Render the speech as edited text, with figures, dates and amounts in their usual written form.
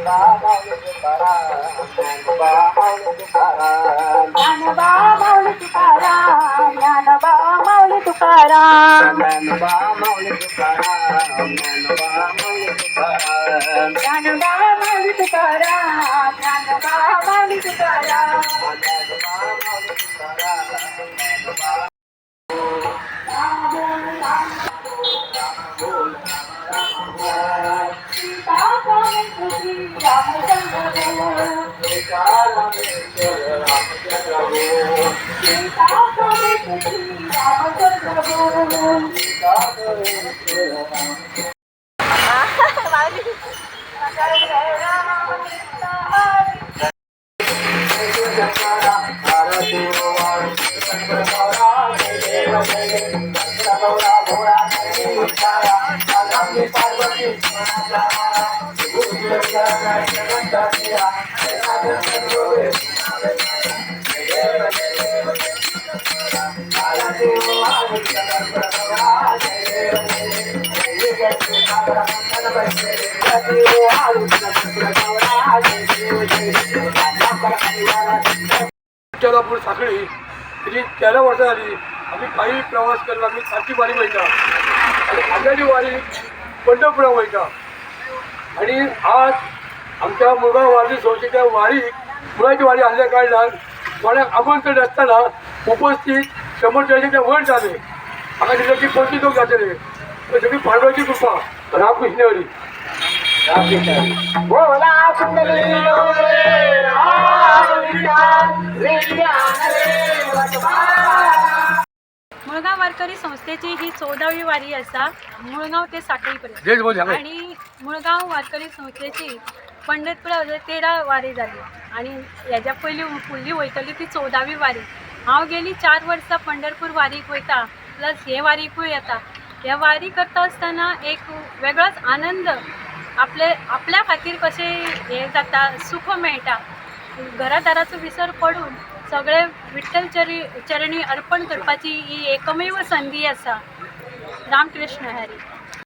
ज्ञानोबा माऊली तुकाराम, ज्ञानोबा माऊली तुकाराम, ज्ञानोबा माऊली तुकाराम, ज्ञानोबा माऊली तुकाराम, ज्ञानोबा माऊली तुकाराम, ज्ञानोबा माऊली तुकाराम. ज्ञानोबा माऊली तुकाराम, ज्ञानोबा. सीता स्वामी तुझी रामचंद्र बोल. रामेश्वर रामचंद्र बोल. सीता स्वामी तुझी रामचंद्र बोल. सीतारामेश्वर रामचंद्र. जय राम कृष्ण हरी. विठ्ठलापूर साखळी ही 13 वर्सां जाली आमी पायी प्रवास करपाक आमी सारकी वारी वयता आनी आगळी वारी पंढरपुरा वयता. आनी आज आमच्या मुळगांव वारी संस्थेच्या वारीक मुळाची वारी आसल्या कारणान कोणाक आमंत्रण आसतना उपस्थित 100-150 वयर जाले. म्हाका दिसता की 25 लोक जातले. सगळी पांडवाची कृपा. रामकृष्ण हरी. बोला कुंडली. मुळगांव वारकरी संस्थेची ही 14वी वारी आसा, मुळगांव ते साखळी पर्यंत. जय बोल. आणि मुळगांव वारकरी संस्थेची पंढरपुरा 13 वारी जाली आणि हेज्या पयलीं फुडली वयतली ती 14वी वारी. हांव गेली 4 वर्सां पंढरपूर वारीक वयता, प्लस हे वारीकूय येता. हे वारी करता आसतना एक वेगळोच आनंद आपले आपल्या खातीर कशें हें जाता, सूख मेळटा. घरादाराचो विसर पडून सगळे विठ्ठल चरणी अर्पण करपाची ही एकमेव संदी आसा. रामकृष्ण हरी.